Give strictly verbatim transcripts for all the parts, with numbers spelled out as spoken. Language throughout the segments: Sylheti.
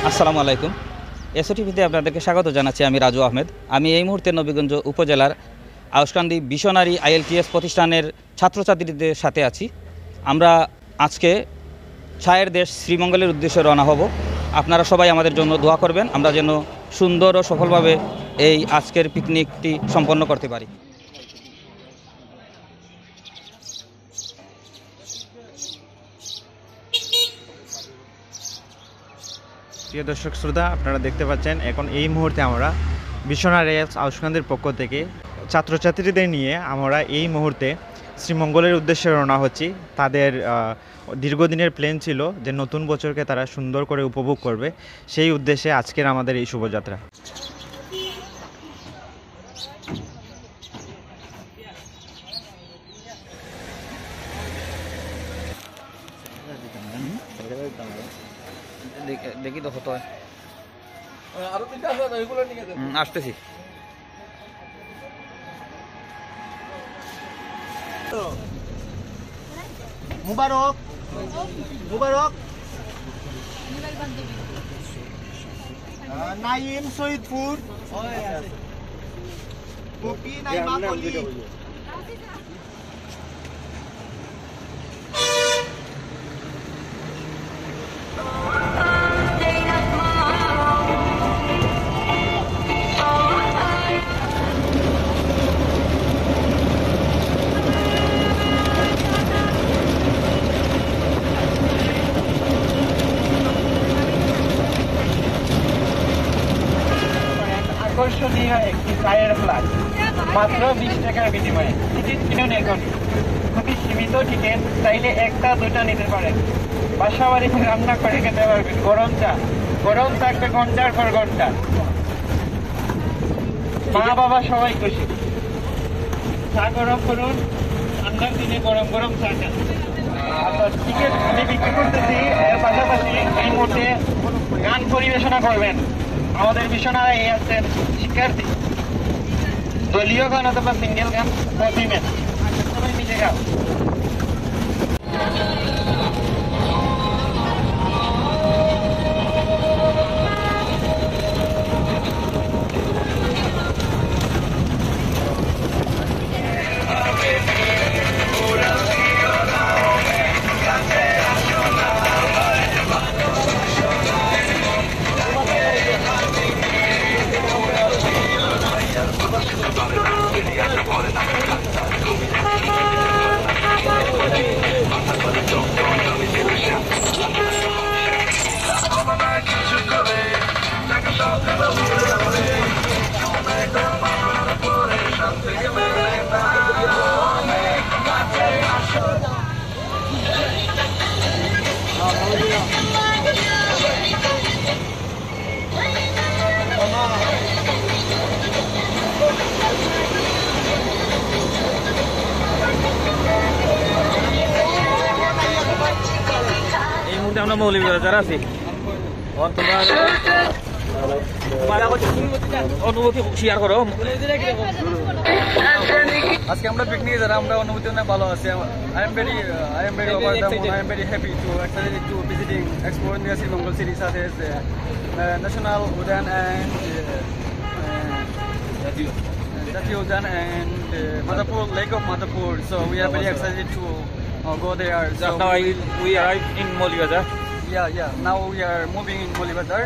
আসসালামু আলাইকুম। এসও টিভিতে আপনাদেরকে স্বাগত জানাচ্ছি আমি রাজু আহমেদ। আমি এই মুহূর্তে নবীগঞ্জ উপজেলার আউশকান্দি ভিশনারি আইএলটিএস প্রতিষ্ঠানের ছাত্রছাত্রীদের সাথে আছি। আমরা আজকে ছায়ের দেশ শ্রীমঙ্গলের উদ্দেশ্যে রওনা হব। আপনারা সবাই আমাদের জন্য দোয়া করবেন, আমরা যেন সুন্দর ও সফলভাবে এই আজকের পিকনিকটি সম্পন্ন করতে পারি। প্রিয় দর্শক শ্রোতা, আপনারা দেখতে পাচ্ছেন এখন এই মুহূর্তে আমরা ভিশনারি আইএলটিএস আউশকান্দির পক্ষ থেকে ছাত্রছাত্রীদের নিয়ে আমরা এই মুহূর্তে শ্রীমঙ্গলের উদ্দেশ্যে রওনা হচ্ছি। তাদের আহ, দীর্ঘদিনের প্ল্যান ছিল যে নতুন বছরকে তারা সুন্দর করে উপভোগ করবে, সেই উদ্দেশ্যে আজকের আমাদের এই শুভযাত্রা। দেখি, দেখি তো কত হয়। আরো তিনটা আছে, ওইগুলো নিয়ে যাবে। হুম, আসতেছি। মুবারক, মুবারক। আহ, নাইম সৈয়দপুর, পপি নাইমা কলি। আকর্ষণীয় একটি টায়ার ফ্ল্যাট, মাত্র বিশ টাকার বিনিময়ে। টিকিট কিনুন এখন, খুবই সীমিত টিকিট, চাইলে একটা দুইটা নিতে পারেন। বাসাবাড়িতে রান্না করে খেতে পারবেন। গরম চা, গরম থাকবে ঘন্টার পর ঘন্টা। মা বাবা সবাই খুশি। চা গরম করুন, ঠান্ডার দিনে গরম গরম চা খান। আচ্ছা, টিকিট আমি বিক্রি করতেছি। এর পাশাপাশি এই মুহূর্তে গান পরিবেশনা করবেন আমাদের ভিশনারি আইএলটিএস শিক্ষার্থী। দলীয় গান অথবা সিঙ্গেল গান, প্রতি ম্যাচ। সবাই মিলে গাও। এই মুহূর্তে আমরা মৌলভীবাজার আছি। এখন তোমরা, তোমরা এখন অনুভূতি শেয়ার করো। আজকে আমরা পিকনিকে যারা, আমরা অনুভূতি অনেক ভালো আছে। I am very, uh, I am very overwhelmed. I am very happy to excited to visiting, exploring the Sri Mongol city such as, uh, uh, National Udyan and, uh, uh, Jatiya Udyan and, uh, Madhapur, Lake of Madhapur. So we are very excited to, uh, go there. So now we, we arrive in Maulibajar. Yeah, yeah. Now we are moving in Maulibajar.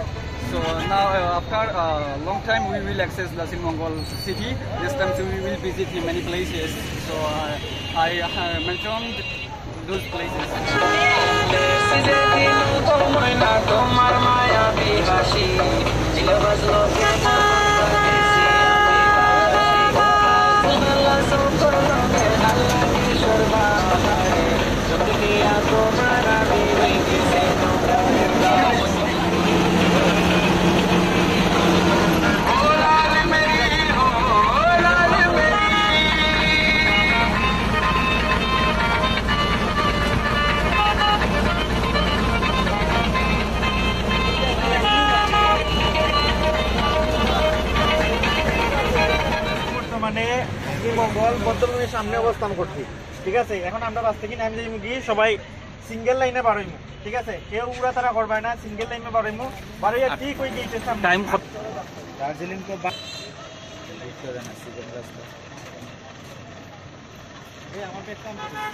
So now, uh, after a long time, we will access the Sri Mongol city. This time, so we will visit many places. So, uh, I, uh, mentioned those places. বর্তমানে শ্রীমঙ্গল বৌদ্ধ ভবনের সামনে অবস্থান করছি। ঠিক আছে, এখন আমরা বাস থেকে নামি যাইমু গি, সবাই সিঙ্গেল লাইনে বার হইমু। ঠিক আছে, কেউ উড়াতাড়া করবায় না, সিঙ্গেল লাইনে বাড়াইমু, বাড়াইয়া ঠিক ওই গেটের সামনে। টাইম কত? দার্জিলিং তো বা-, দেখতে দেন না, সিজন রাস্তা। এই আমার ব্যাগটা আনতে দে।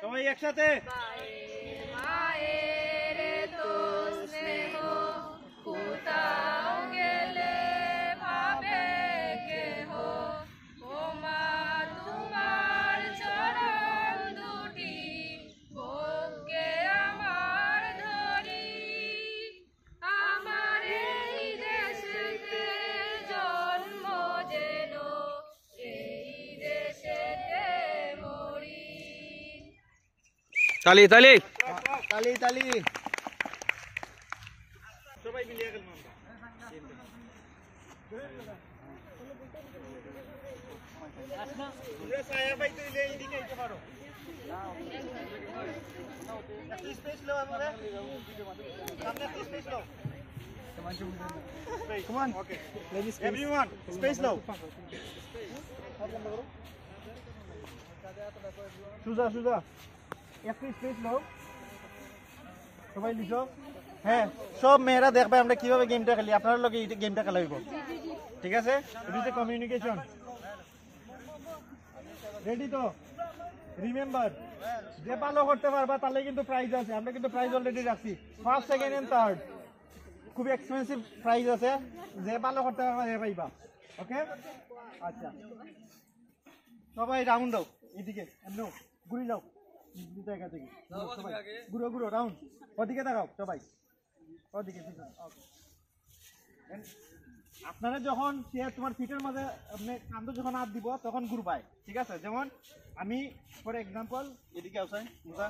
সবাই একসাথে। তালি, তালি। তালি, তালি। সবাই মিলিয়া গেলাম আমরা। তোমরা ছায়া পাইতে অইলে এইদিকে আইতে পারো। একটু স্পেস লও আমরা। সামনে একটু স্পেস লও। Space. Come on. Okay. Everyone, space লও। সুজা, সুজা। একটু স্পেস লও। সবাই লিখো। হ্যাঁ, সব মেয়েরা দেখবে আমরা কিভাবে গেমটা খেলি, আপনারার লগে এই গেমটা খেলা অইবো। ঠিক আছে? It is a communication. Ready তো? রিমেম্বার, যে ভালো করতে পারবা তাইলে কিন্তু প্রাইজ আছে। আমরা কিন্তু প্রাইজ অলরেডি রাখছি, ফার্স্ট, সেকেন্ড এন্ড থার্ড। খুব এক্সপেন্সিভ প্রাইজ আছে, যে ভালো করতে পারবা সে পাইবা। ওকে, আচ্ছা, সবাই রাউন্ড দাও, এদিকে এমন ঘুরে যাও, জায়গা থেকে ঘুরো, সবাই ঘুরো, ঘুরো, রাউন্ড, ওদিকে তাকাও সবাই, ওদিকে, ঠিক আছে, ওকে। আপনারা যখন সে তোমার ফিটর মাঝে, আপনি কান্দো যখন হাত দিব, তখন ঘুরবায়, ঠিক আছে? যেমন আমি, ফর এক্সাম্পল, এদিকে আও, সাইন, মুসা।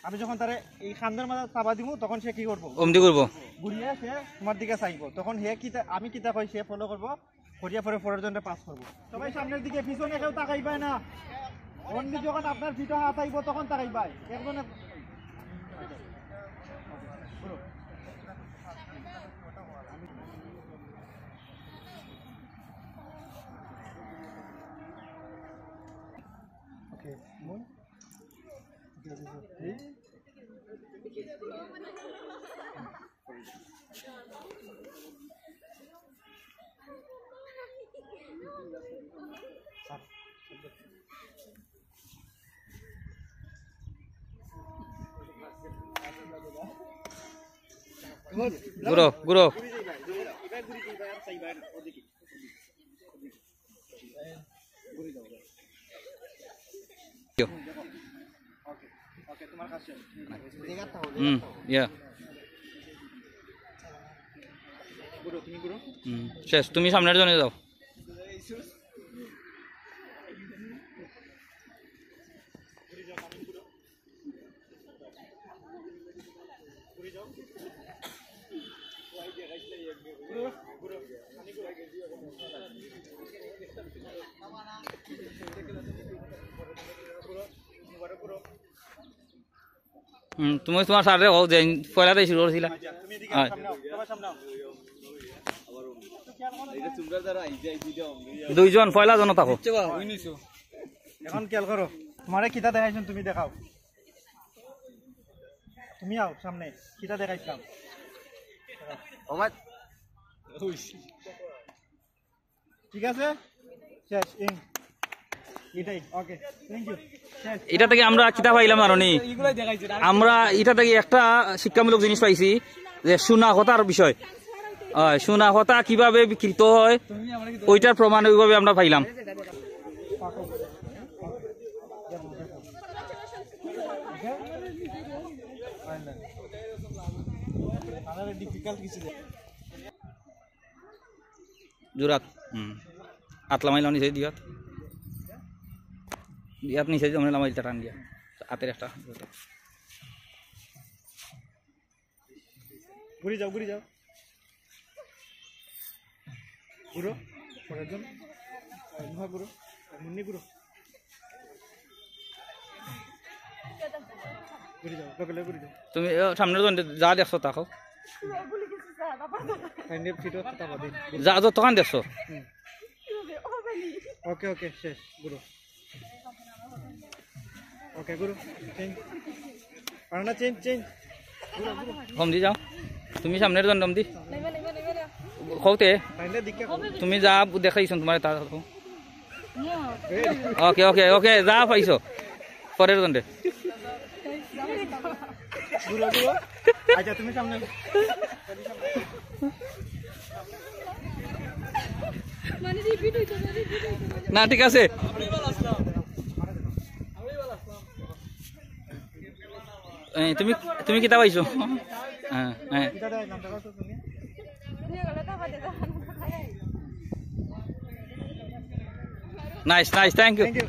আমি যখন তারে এই কান্দর মাঝে চাবা দিব, তখন সে কি করবো? অমদি করবো। ঘুরিয়ে সে তোমার দিকে চাইবো। তখন হে কিতা, আমি কিতা কই, সে ফলো করবো, করিয়া পরে পরের জনটা পাস করবো। সবাই সামনের দিকে, পিছনে কেউ তাকাইবায় না। অনলি যখন আপনার ফিটে হাত আইবো, তখন তাকাইবায়। একজনে ঘুরো, ঘুরো। হুম, ইয়া। হুম, শেষ, তুমি সামনের জনে যাও। হুম, তুমি তোমার স্যাররে কও যে পয়লা তাই শুরু করছিলা। আচ্ছা, তুমি এদিকে আও, হয়। সামনে আও, সবার সামনে আও। দুইজন পয়লা জন থাকো। এখন খেয়াল করো, তোমারে কিতা দেখাইছেন তুমি দেখাও। তুমি আও সামনে, কিতা দেখাইছিলাম। ঠিক আছে, শেষ। এটাই, ওকে, থ্যাংক ইউ। শেষ। এটা থেকে আমরা কিতা পাইলাম জানো নি? আমরা এটা থেকে একটা শিক্ষামূলক জিনিস পাইছি যে শোনা কথার বিষয়। হয়, শোনা কথা কিভাবে বিকৃত হয়, ওইটার প্রমাণ ওইভাবে আমরা পাইলাম। জোরাত। হুম। আত লামাই লাও নিচে দিয়াত। দিয়াত নিচে দিও, মানে লামাই টান দিয়া। আতের একটা। ঘুরি যাও, ঘুরি যাও। ঘুরো। পরের জন। নুহা ঘুরো। মুন্নি ঘুরো। ঘুরি যাও, লগে লগে ঘুরি যাও। তুমি, ও, সামনের জন যা দেখছো তা কও। কাইন্ডলি ফিট হতে তা বাদে। যা যতখান দেখছো। হুম। ওকে, ওকে, শেষ, ঘুরো। ওকে, ঘুরো। চেঞ্জ। পারো না, চেঞ্জ, চেঞ্জ। ঘুরো, ঘুরো। হমদি যাও। তুমি সামনের জন হমদি। কওতে। কাইন্ডলি দিকে। তুমি যা দেখাইছো তোমার তা কও। ওকে, ওকে, ওকে, যা পাইছো। পরের জনরে। ঘুরো, ঘুরো। আচ্ছা, তুমি সামনে। মানে রিপিট হইতো না, রিপিট হইতো না। না, ঠিক আছে। এই, তুমি, তুমি কিতা পাইছো? হ্যাঁ, হ্যাঁ। Nice, nice, thank you. Thank you.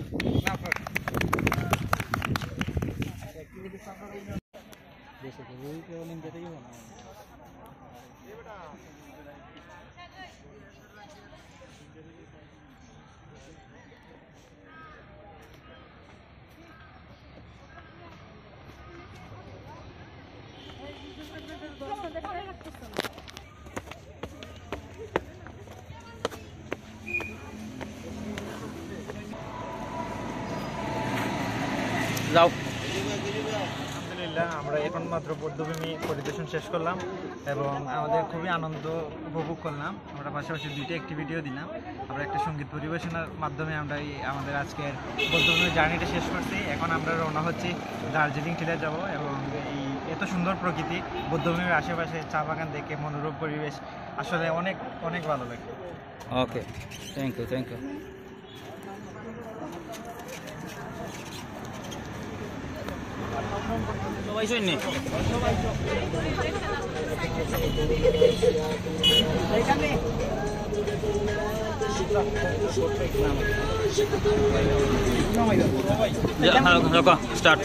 যাও। আলহামদুলিল্লাহ, আমরা এখন মাত্র বৌদ্ধভূমি পরিদর্শন শেষ করলাম এবং আমাদের খুবই আনন্দ উপভোগ করলাম। আমরা পাশাপাশি দুইটা অ্যাক্টিভিটিও দিলাম। আমরা একটা সঙ্গীত পরিবেশনার মাধ্যমে আমরা এই আমাদের আজকের বৌদ্ধভূমির জার্নিটা শেষ করছি। এখন আমরা রওনা হচ্ছি দার্জিলিং সিলেট যাব এবং এই এত সুন্দর প্রকৃতি, বৌদ্ধভূমির আশেপাশে চা বাগান দেখে মনোরম পরিবেশ, আসলে অনেক, অনেক ভালো লাগে। ওকে, থ্যাংক ইউ, থ্যাংক ইউ। সবাই শুননি? যা, হ্যাঁ, রকো, স্টার্ট।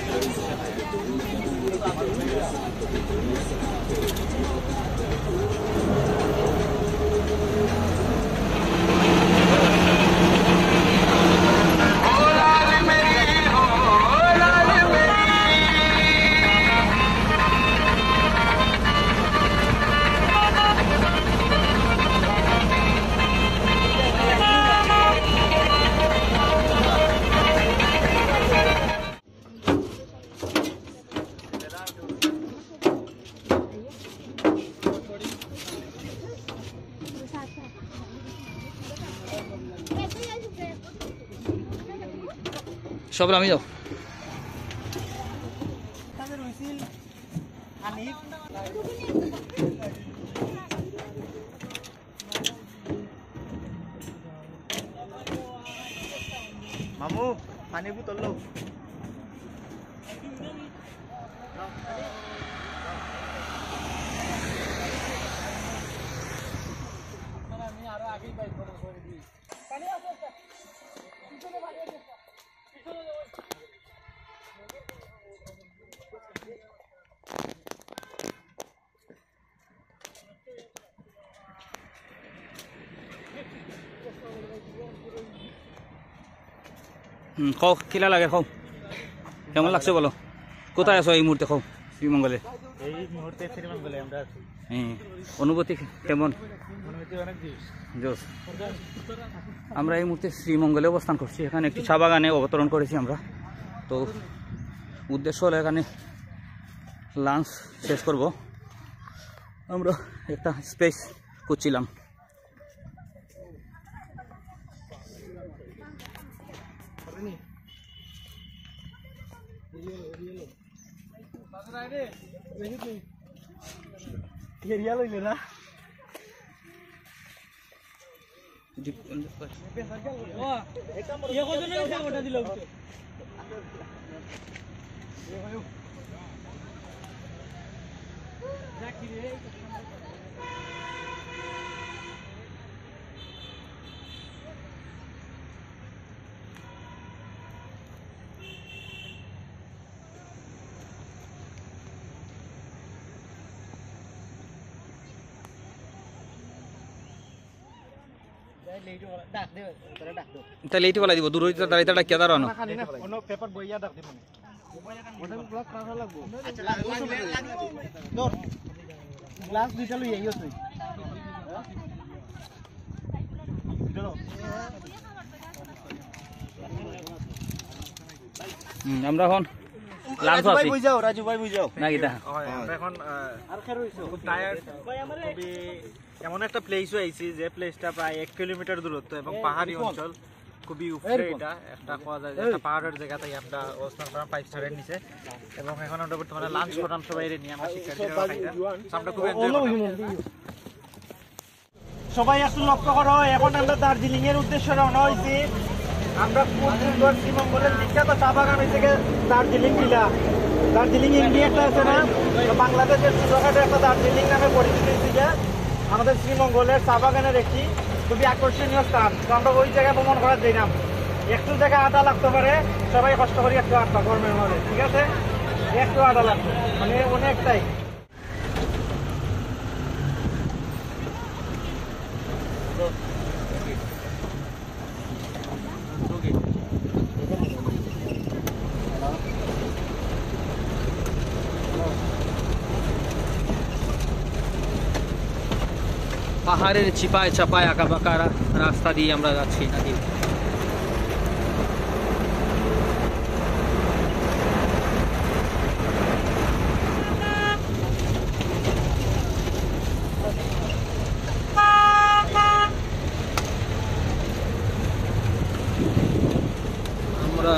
সব নামি যাও। মামু, পানি বোতল লও। হুম, কও, কিলা লাগে কও? কেমন লাগছে বলো? কোথায় আছো এই মুহূর্তে কও? শ্রীমঙ্গলে? এই মুহূর্তে শ্রীমঙ্গলে আমরা আছি। হ্যাঁ, অনুভূতি কেমন? অনুভূতি অনেক জোশ। জোশ। আমরা এই মুহূর্তে শ্রীমঙ্গলে অবস্থান করছি, এখানে একটি চা বাগানে অবতরণ করেছি আমরা। তো উদ্দেশ্য হলো এখানে লাঞ্চ শেষ করব। আমরা একটা স্পেস খুঁজছিলাম। এরিয়া লইলে না। তাহলে এইটু বলা দিব, দূর হইতে তারা এটা ডাকিয়া দাঁড়ানো। অন্য পেপার বইয়া ডাক দিব। গ্লাস দুইটা লই আইও তুই। হুম, আমরা এখন লাঞ্চ রাজু ভাই আছি। বুঝাও, রাজু ভাই বুঝাও। না কিতা? হয়, আমরা এখন, আহ, আর কে রইছো? খুব টায়ার্ড। খুবই এমন একটা প্লেসও আইছি যে প্লেসটা প্রায় এক কিলোমিটার দূরত্ব এবং পাহাড়ি অঞ্চল, খুবই উপরে। এটা একটা কওয়া যায় যে একটা পাহাড়ের জায়গা থেকে আমরা অবস্থান করাম ফাইভ স্টারের নিচে। এবং এখন আমরা বর্তমানে লাঞ্চ করাম সবাই নিয়ে, আমরা শিক্ষার্থীরা খাইতাম। আমরা খুব এনজয় করলাম। সবাই একটু লক্ষ্য করো, এখন আমরা দার্জিলিং এর উদ্দেশ্যে রওনা হইছি। আমরা খুব সুন্দর শ্রীমঙ্গলের বিখ্যাত চা বাগান হইছে গিয়ে দার্জিলিং টিলা। দার্জিলিং ইন্ডিয়া একটা আছে না, তো বাংলাদেশের ছোটখাটো একটা দার্জিলিং নামে পরিচিত হইছে গিয়ে আমাদের শ্রীমঙ্গলের চা বাগানের একটি খুবই আকর্ষণীয় স্থান। তো আমরা ওই জায়গায় ভ্রমণ করার যাইলাম। একটু জায়গা আটা লাগতে পারে, সবাই কষ্ট করি একটু আটবা গরমের মধ্যে, ঠিক আছে? একটু আটা লাগবে, মানে অনেকটাই। পাহাড়ের চিপায় চাপায় আঁকাবাঁকা রা-, রাস্তা দিয়ে আমরা যাচ্ছি নাকি। আমরা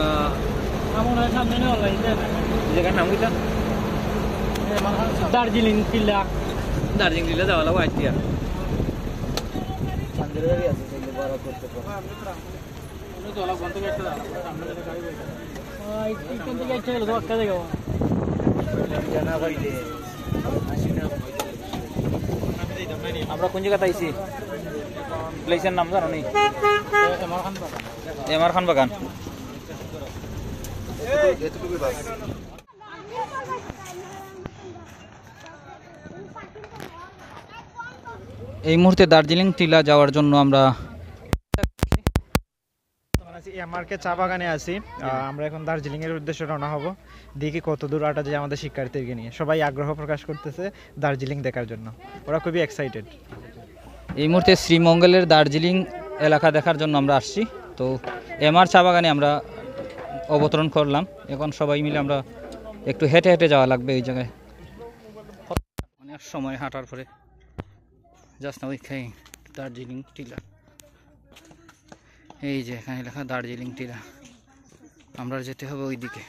আমার মনে হয় সামনে নেওয়া লাগে, তাই না? জায়গার নাম কিতা? দার্জিলিং টিলা। দার্জিলিং টিলা যাওয়া লাগবো আইডিয়া। আমরা কোন জায়গাতে আইছি? প্লেসের নাম জানো নি? এম আর খান বাগান। এই মুহূর্তে দার্জিলিং টিলা যাওয়ার জন্য আমরা এম আর কে চা বাগানে আছি। আহ, আমরা এখন দার্জিলিং এর উদ্দেশ্যে রওনা হব। দেখি কত দূর আটা যায় আমাদের শিক্ষার্থীদেরকে নিয়ে। সবাই আগ্রহ প্রকাশ করতেছে দার্জিলিং দেখার জন্য। ওরা খুবই এক্সাইটেড। এই মুহূর্তে শ্রীমঙ্গলের দার্জিলিং এলাকা দেখার জন্য আমরা আসছি। তো এম আর চা বাগানে আমরা অবতরণ করলাম। এখন সবাই মিলে আমরা একটু হেঁটে হেঁটে যাওয়া লাগবে ওই জায়গায়। অনেক সময় হাঁটার পরে যাস না ওই খাই দার্জিলিং টিলা। এই যে এখানে লেখা দার্জিলিং টিলা, আমরা যেতে হবে ওইদিকে।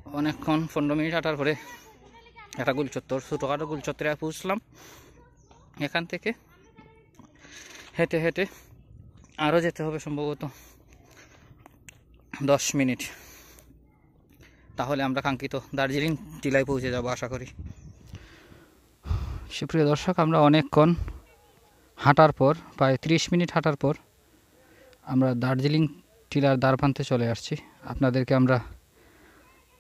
অনেকক্ষণ, পনেরো মিনিট হাঁটার পরে একটা গুলচত্বর, ছোটোখাটো গুলচত্বরে পৌঁছলাম। এখান থেকে হেঁটে হেঁটে আরও যেতে হবে সম্ভবত দশ মিনিট, তাহলে আমরা কাঙ্ক্ষিত দার্জিলিং টিলায় পৌঁছে যাব আশা করি। সুপ্রিয় দর্শক, আমরা অনেকক্ষণ হাঁটার পর, প্রায় ত্রিশ মিনিট হাঁটার পর আমরা দার্জিলিং টিলার দ্বারপ্রান্তে চলে আসছি। আপনাদেরকে আমরা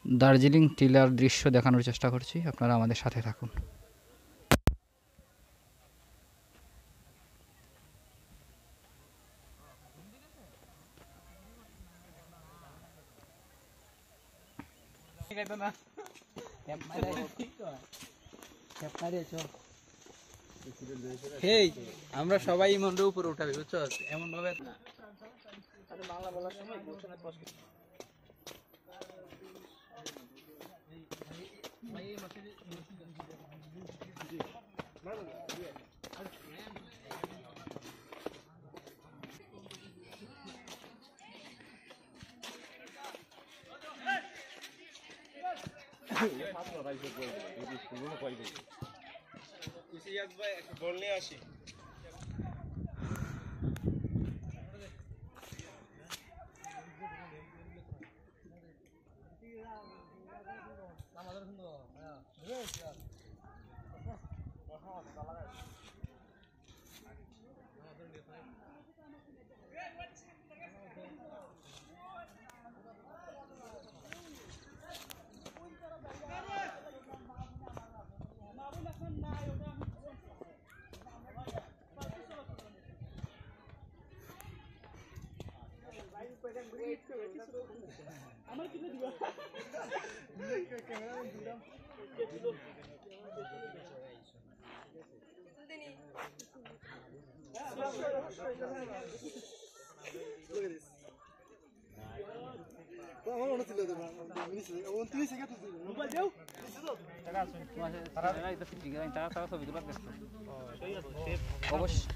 দার্জিলিং টিলার দৃশ্য দেখানোর চেষ্টা করছি, আপনারা আমাদের সাথে থাকুন। হেই, আমরা সবাই ইমনরে উপরে উঠাবি, বুঝছস? এমন ভাবে।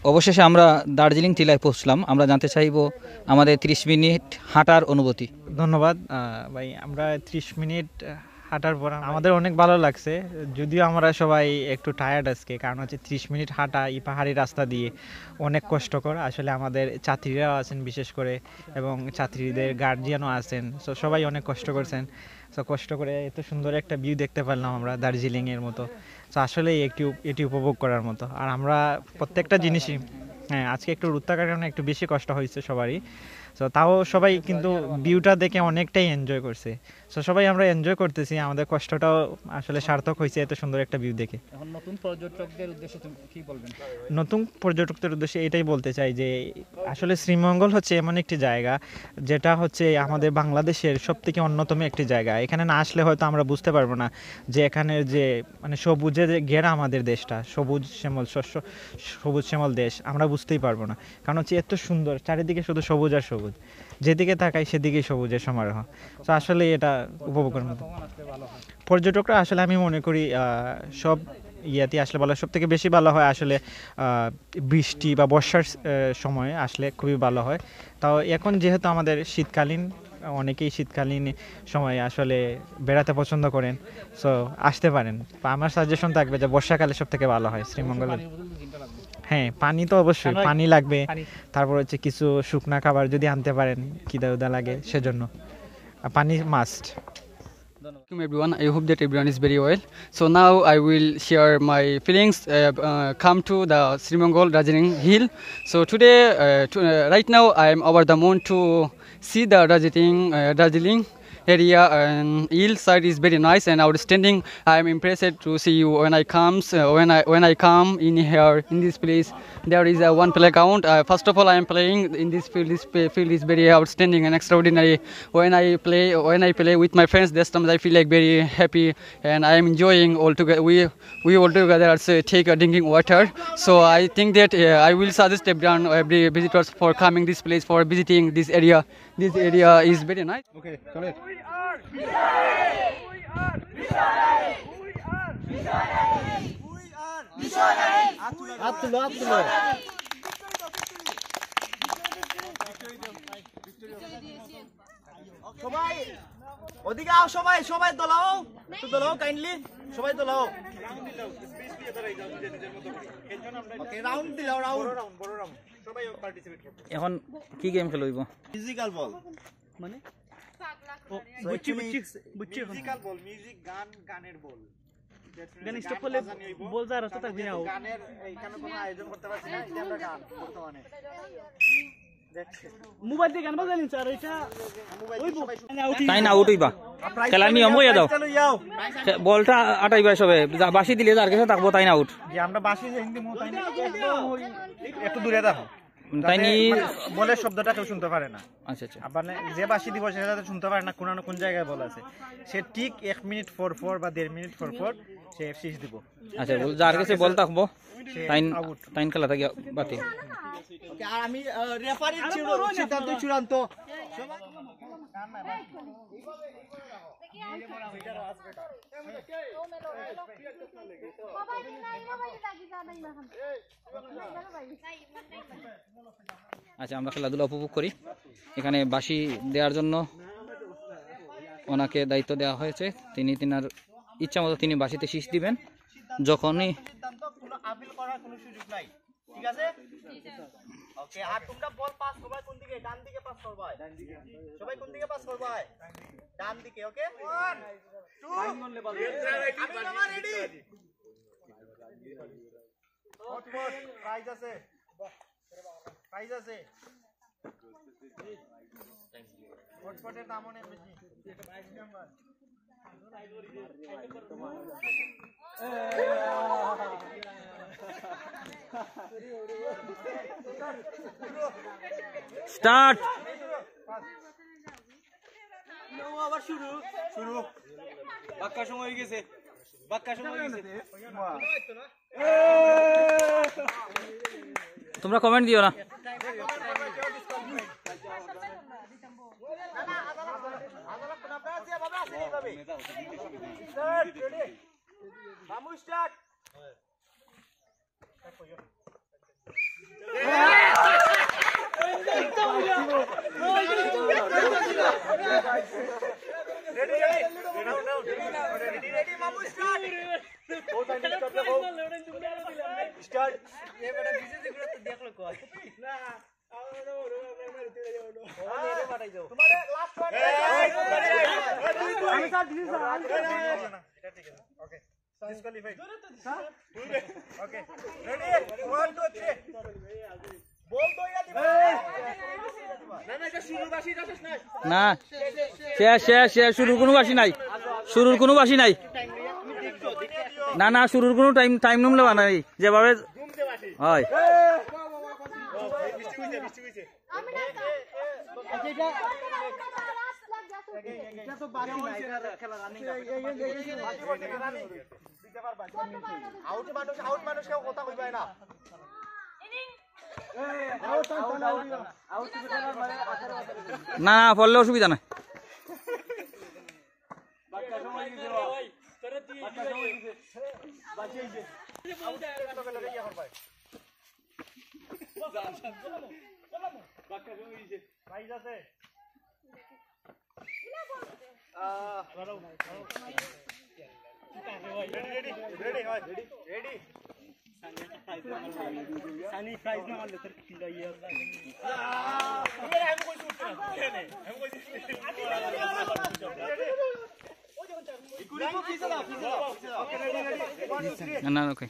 অবশেষে আমরা দার্জিলিং টিলায় পৌঁছলাম। আমরা জানতে চাইব আমাদের ত্রিশ মিনিট হাঁটার অনুভূতি। ধন্যবাদ। আহ, ভাই, আমরা ত্রিশ মিনিট হাঁটার পর আমাদের অনেক ভালো লাগছে, যদিও আমরা সবাই একটু টায়ার্ড আজকে, কারণ হচ্ছে ত্রিশ মিনিট হাঁটা এই পাহাড়ি রাস্তা দিয়ে অনেক কষ্টকর। আসলে আমাদের ছাত্রীরাও আছেন বিশেষ করে, এবং ছাত্রীদের গার্জিয়ানও আছেন, তো সবাই অনেক কষ্ট করছেন। তো কষ্ট করে এত সুন্দর একটা ভিউ দেখতে পারলাম আমরা দার্জিলিংয়ের মতো। তো আসলে একটি উপ- এটি উপভোগ করার মতো। আর আমরা প্রত্যেকটা জিনিসই, হ্যাঁ, আজকে একটু রোদ থাকার কারণে একটু বেশি কষ্ট হয়েছে সবারই। তো তাও সবাই কিন্তু ভিউটা দেখে অনেকটাই এনজয় করছে। তো সবাই আমরা এনজয় করতেছি, আমাদের কষ্টটাও আসলে সার্থক হয়েছে এত সুন্দর একটা ভিউ দেখে। এখন নতুন পর্যটকদের উদ্দেশ্যে তুমি কি বলবেন? নতুন পর্যটকদের উদ্দেশ্যে এটাই বলতে চাই যে আসলে শ্রীমঙ্গল হচ্ছে এমন একটি জায়গা, যেটা হচ্ছে আমাদের বাংলাদেশের সব থেকে অন্যতম একটি জায়গা। এখানে না আসলে হয়তো আমরা বুঝতে পারবো না যে এখানে যে, মানে, সবুজে যে ঘেরা আমাদের দেশটা, সবুজ শ্যামল শস্য, সবুজ শ্যামল দেশ, আমরা বুঝতেই পারবো না। কারণ হচ্ছে এত সুন্দর, চারিদিকে শুধু সবুজ আর সবুজ, যেদিকে তাকাই সেদিকেই সবুজের সমারোহ। তো আসলে এটা উপভোগ করার মতো। পর্যটকরা আসলে আমি মনে করি, আহ, সব ইয়াতে আসলে ভালো, সব থেকে বেশি ভালো হয় আসলে, আহ, বৃষ্টি বা বর্ষার, আহ, সময় আসলে খুবই ভালো হয়। তাও এখন যেহেতু আমাদের শীতকালীন, অনেকেই শীতকালীন সময়ে আসলে বেড়াতে পছন্দ করেন, সো আসতে পারেন। তো আমার সাজেশন থাকবে যে বর্ষাকালে সব থেকে ভালো হয় শ্রীমঙ্গলে। হ্যাঁ, পানি তো অবশ্যই, পানি লাগবে। তারপর হচ্ছে কিছু শুকনা খাবার যদি আনতে পারেন, খিদা উদা লাগে সেজন্য। আর পানি must. Welcome everyone. I hope that everyone is very well. So now I will share my feelings. Uh, uh, come to the Srimongol Darjeeling Hill. So today, uh, to, uh, right now, I am over the moon to see the Darjeeling, uh, Darjeeling area and hillside is very nice and outstanding. I am impressed to see you when I comes uh, when I when I come in here in this place. There is a one playground. Uh, first of all, I am playing in this field. This field is very outstanding and extraordinary. When I play when I play with my friends, this time I feel like very happy and I am enjoying all together. We we all together also take a drinking water. So I think that uh, I will suggest everyone, every visitors for coming this place for visiting this area. This area is very nice. Okay, correct. সবাই ওদিকে আও, সবাই, সবাই দলাও, একটু দলাও কাইন্ডলি, সবাই দলাও। ওকে, রাউন্ড দিলাও, রাউন্ড। এখন কি গেম খেলা হইব? মিউজিক্যাল বল। মানে? ও, বুঝছি, বুঝছি, বুঝছি এখন। মিউজিক্যাল বল, মিউজিক, গান, গানের বল। গান স্টপ করলে বল যার অর্থ থাকবে না। গানের এইখানে কোনো আয়োজন করতে পারছি না, এটা আমরা গান বর্তমানে। মোবাইল দিয়ে গান বাজাইলেন স্যার, এটা ওই বল। তাইন আউট হইবা। খেলার নিয়ম কইয়া দাও। বলটা আটাইবা সবে। বাঁশি দিলে যার গেছে থাকবো, তাইন আউট। যে আমরা বাঁশি যে হিন্দি মো-, তাইন একদম ওই একটু দূরে দেখো। তাইন যাতে মানে বলের শব্দটা কেউ শুনতে পারে না। আচ্ছা, আচ্ছা। আবার না, যে বাঁশি দিব সেটা যাতে শুনতে পারে না কোন না কোন জায়গায় বল আছে। সে ঠিক এক মিনিট পর পর বা দেড় মিনিট পর পর সে শীষ দিব। আচ্ছা, বল, যার গেছে বল থাকবো, সে তাইন আউট। তাইন খেলা থাকি বাতিল। ওকে, আর আমি, আহ, রেফারির সিদ্ধান্ত চূড়ান্ত। আচ্ছা, আমরা খেলাধুলা উপভোগ করি। এখানে বাঁশি দেওয়ার জন্য ওনাকে দায়িত্ব দেওয়া হয়েছে। তিনি তিনার ইচ্ছা মতো তিনি বাঁশিতে শীষ দিবেন। যখনই সিদ্ধান্ত, কোনো আপিল করার কোনো সুযোগ নাই, ঠিক আছে? ওকে, আর তোমরা বল পাস করবে কোন দিকে? ডান দিকে পাস করবে। সবাই কোন দিকে পাস করবে? ডান দিকে। ওকে, ওয়ান, টু। আমি বাবা রেডি। প্রাইজ আছে, প্রাইজ আছে। ফটফটের দাম অনেক বেশি। স্টার্ট। আবার শুরু, শুরু। বাক্কা সময় হয়ে গেছে, বাক্কা সময় হয়ে গেছে। তোমরা কমেন্ট দিও না। না, শেষ, শেষ, শেষ। শুরুর কোনো বাঁশি নাই, শুরুর কোনো বাঁশি নাই। না, না, শুরুর কোনো টাইম, টাইম নুম লেবা নাই, যেভাবে হয়। আউট মানুষ, আউট মানুষ, কেউ কথা কইবে না। না, না, পড়লে অসুবিধা নাই। সানি প্রাইজ না মারলে তোর কি লাগে? না, না, ওকে।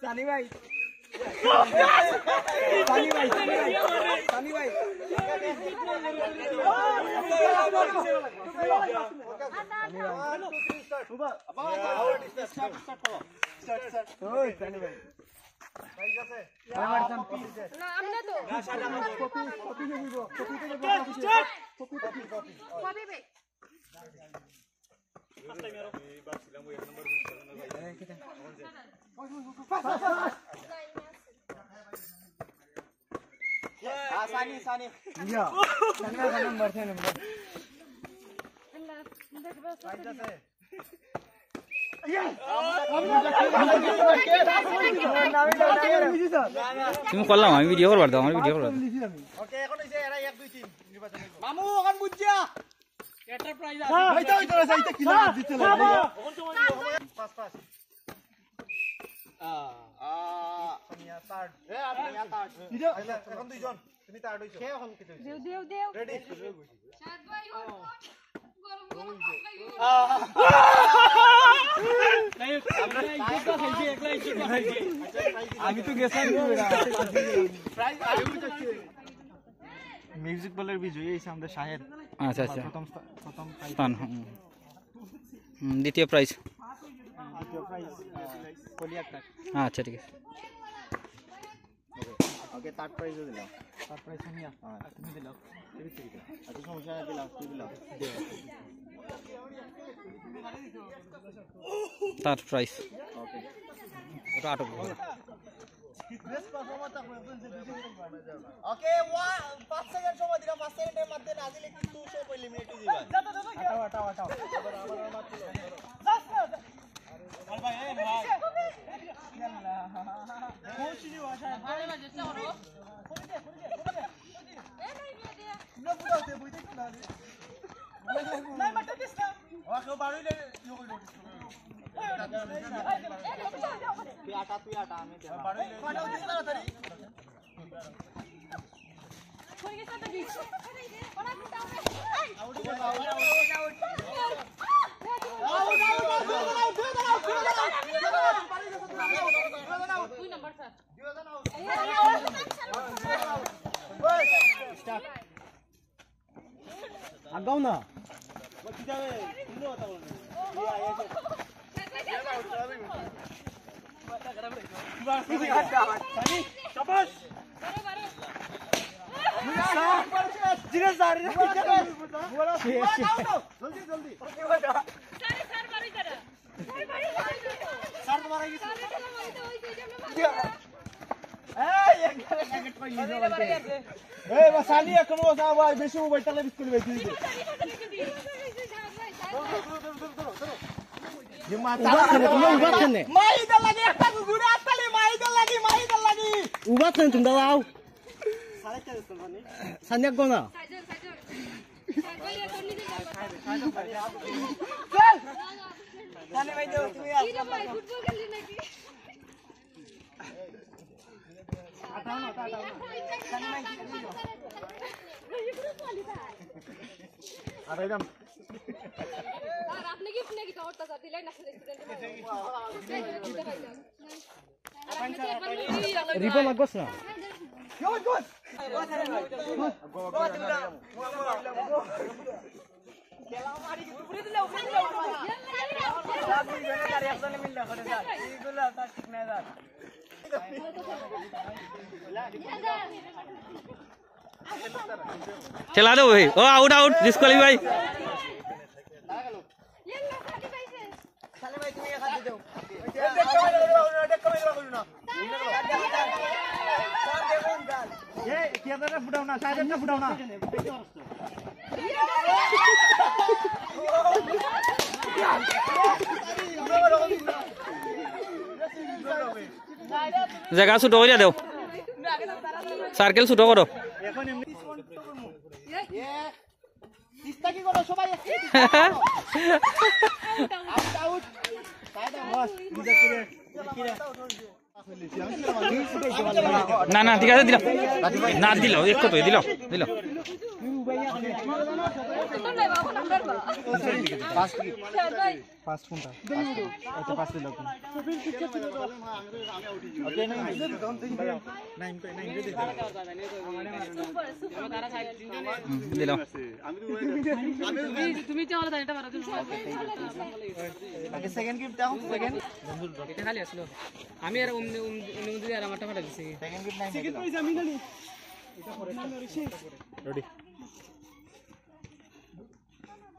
সানি ভাই। সানি ভাই, সানি ভাই, সানি ভাই। ওই, সানি ভাই। না, আমরা তো। Copy, copy, copy, copy, copy, copy, copy, copy. তুমি করলাম, আমি ভিডিও করবার দাও, আমার ভিডিও করবার দাও। ওকে, এখন হইছে এরা এক, দুই, তিন নির্বাচন। মামু, ওখান বুঝিয়া। একটা প্রাইজ আছে। হ্যাঁ। হইতে, হইতে, হইতে, হইতে, কি না, দিতে না। Pass, pass. আহ। তুমি আর থার্ড। এ, আমি আর থার্ড। আচ্ছা, এখন দুইজন। তুমি থার্ড হইছো। সে এখন কি হইছে? দেও, দেও, দেও। রেডি? সাত ভাই, ওঠ, ওঠ। গরম, গরম, খাই, খাই। আহ। যাই হোক, আমরা ইজ্জত বাঁচাইছি, একলা ইজ্জত বাঁচাইছি। আমি তো গেছিলাম। প্রাইজ আমি বুঝাচ্ছি। মিউজিক বলের বিজয়ী হয়েছে আমাদের শাহেদ। আচ্ছা, আচ্ছা। প্রথম স্থা-, প্রথম প্রাইজ। স্থান, হুম। হুম, দ্বিতীয় প্রাইজ। দ্বিতীয় প্রাইজ, আহ, কলি আক্তার। আচ্ছা, ঠিক আছে। ওকে, থার্ড প্রাইজও দিলাম। থার্ড প্রাইজ আমি। হ্যাঁ। আর তুমি দিলাও। আচ্ছা, সমস্যা নাই, দিলাম, তুই দিলাম। Third prize. ওকে। ওটা আটক করো। ওকে, ওয়া-, পাঁচ সেকেন্ড সময় দিলাম, পাঁচ সেকেন্ডের মধ্যে না দিলে কিন্তু সব এলিমিনেট হয়ে যাবে। হাঁটাও, হাঁটাও, হাঁটাও। আগাও না। জলদি, জলদি। এ, বা সানি, এখন ও যা ভাই, বেশি মোবাইল চালাবি, স্কুলে বেশি দিবি। উবা খানে, তুমি উবা খানে। মাই দল লাগি একটা ঘুরে আসলে, মাই দল লাগি, মাই দল লাগি। উবা খানে তুমি দাও। সানি এক গোনা। সানি ভাই, তুমি আসো। আর একদম। আর আপনি গিফট নাকি তো হঠাৎ দিলেন না, স্টুডেন্ট। রিবন লাগবস না। খেলা দেবো ভাই। ও, আউট, আউট, ডিসকোয়ালিফাই। এ, কি আপনারা ফুটাও না, সাইডটা ফুটাও না। জাগা ছোট করিয়া দেও, সার্কেল ছোট করো। এখন এমনি চেষ্টা কি করো সবাই? Out, out. না, না, ঠিক আছে, দিলাম। না, দিলাম, এক কত, দিলাম, দিলাম। ফার্স্ট কোনটা? আচ্ছা, ফার্স্ট দিলাম। হুম, দিলাম। তুমি, তুমি তো হলো জানি এটা মারো, তুমি। আগে সেকেন্ড গিফট দাও, সেকেন্ড। এটা খালি আসলো। আমি আর উম, উম, উম, উম, আর আমারটা ফাটা দিছি। সেকেন্ড গিফট নাই। সেকেন্ড প্রাইজ আমি জানি। রেডি।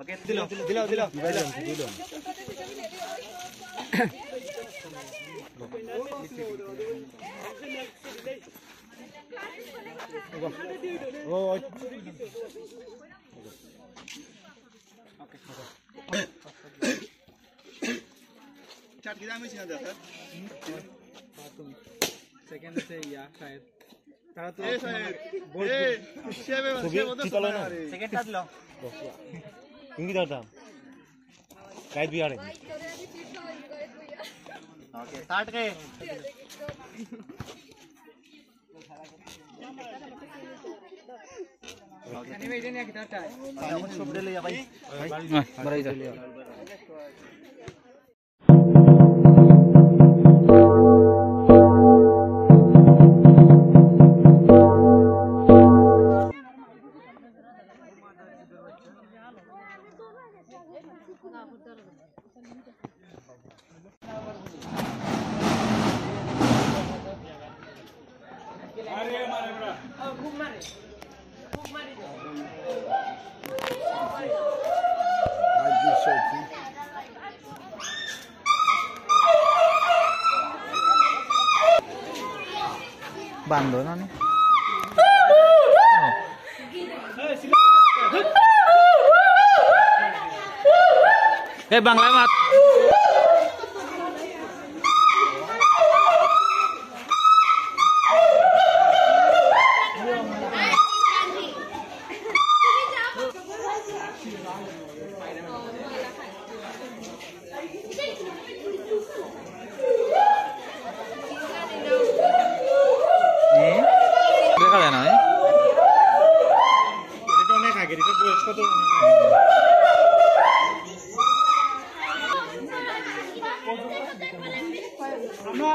ওকে, দিলাও, দিলাও, দিলাও। ও, ওই। চাট কি দাম হয়েছে না, দাদা? সেকেন্ড হচ্ছে ইয়া, শাহেদ। তারা তো এ, শাহেদ। এ, হিসেবে, হিসেবে বলতে সময় আরে। সেকেন্ডটা দিল। তুমি কি দাম? গাইড বিহারে। ওকে, স্টার্ট কে। বান্ধব না নি? এ, বাংলায় মাত। এ? দেখা যায় না, এ? এটা অনেক আগের, এটা বয়স কত? আমরা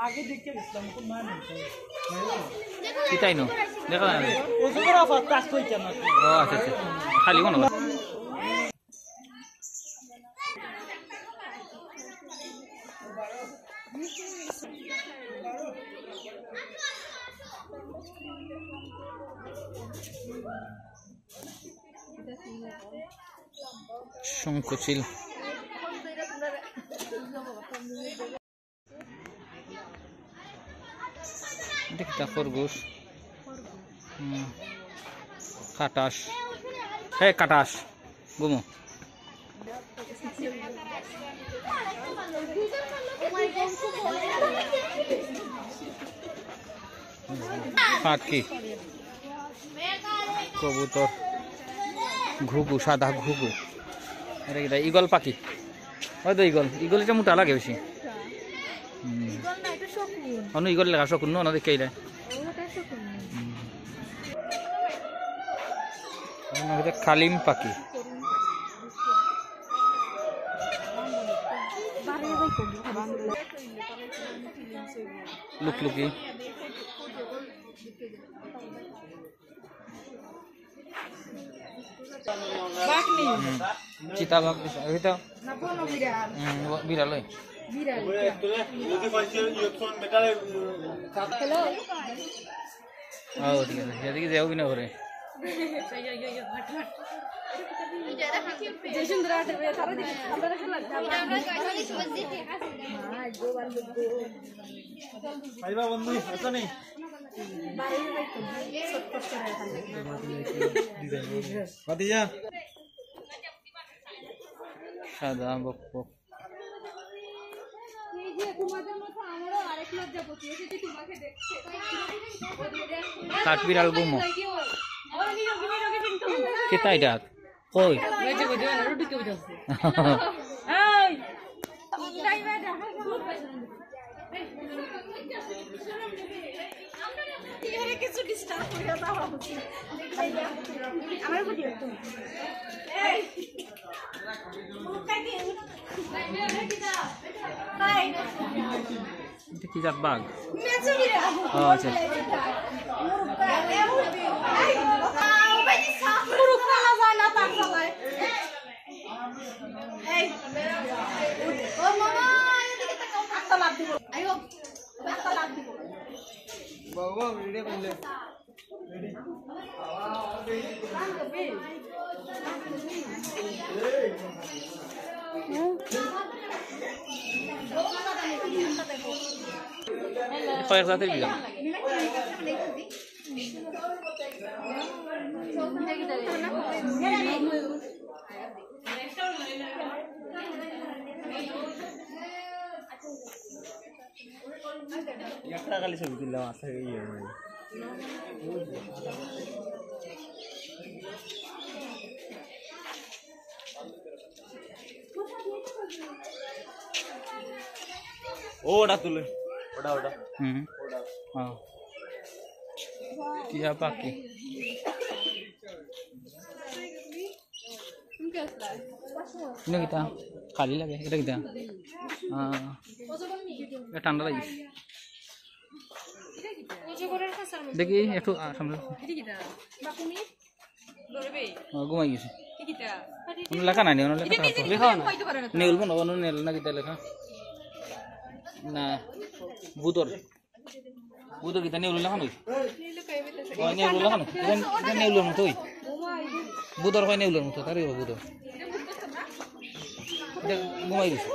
আগে দেখতে গেছিলাম, এখন মা নেই। কিতাই নো? দেখা যায় না। ওষুধের অফার কাজ করছে না। ও, আচ্ছা, আচ্ছা। খালি কোনো শঙ্কুচিল। এটা কিতা খরগোশ? হুম। কাটাস। হে কাটাস। ঘুমো। পাখি। কবুতর। ঘুঘু, সাদা ঘুঘু। এটা কিতা? ঈগল পাখি। হয়তো ঈগল। ঈগল এটা মোটা লাগে বেশি। হুম। ঈগল না, এটা শকুন। অনু ঈগল লেখা শকুন, না, না দেখে এটা। ও, ওটা শকুন। হুম। এটা কালিম পাখি। লুকলুকি। বাঘ নি। হুম। চিতাবাঘ দিছে, এই তো। না, বনবিড়াল। হুম, ব-, বিড়াল ওই। বিড়াল। হ্যালো। ও, ঠিক আছে, সেদিকে যাও কি না করে। যে সুন্দর আটে, তারা দেখি, আমরা রাখতে লাগবে। ভাতিজা। সাদা বকবক। এই যে তোমাদের মতো আমারও আরেক লজ্জাপতি এসেছে তোমাকে দেখতে। কাঠবিড়াল ঘুমো। কিতা ইটা? কই? এই যে বুঝো না, রুটি কেউ যাচ্ছে। এই। এরে কিছু disturb করে দেওয়া উচিত। আমার বুঝি একটু। এই। মুরুক্কা কি? ভাই। ইটা কি জাত বাঘ? মেচুরি রে। ও, আচ্ছা। মুরুক্কা, এই, মুরুক্কা না যায় না, তার তলায়। এই, ও মামা, এদিকে তাকাও, একটা লাফ দিব। আইও, একটা লাফ দিব। বাবা, ভিডিও করলে। কয়েক জাতের বিড়াল। একটা খালি ছবি তুললাম, আশা করি ইয়ে হবে। ও, ওটা তুলে, ওটা, ওটা। হুম। ওটা। হ্যাঁ। টিয়া পাখি। ইনো কিতা? খালি লাগে। ইটা কিতা? আহ, ইটা ঠান্ডা লাগে। দেখি একটু, আহ, সামনে। ও, ঘুমাই গেছে। কোনো লেখা নাই নি, কোনো লেখা নাই। লেখা না। নেউল মনো, কোনো নেউল না কিতা লেখা? না, ভূতর। ভূতর কিতা নেউল লেখা নাই? ও, নেউল লেখা নাই। ইটা, ইটা নেউলর মতো ওই। ভূতর কয় নেউলর মতো, তার ভূতর। ইটা ঘুমাই গেছে।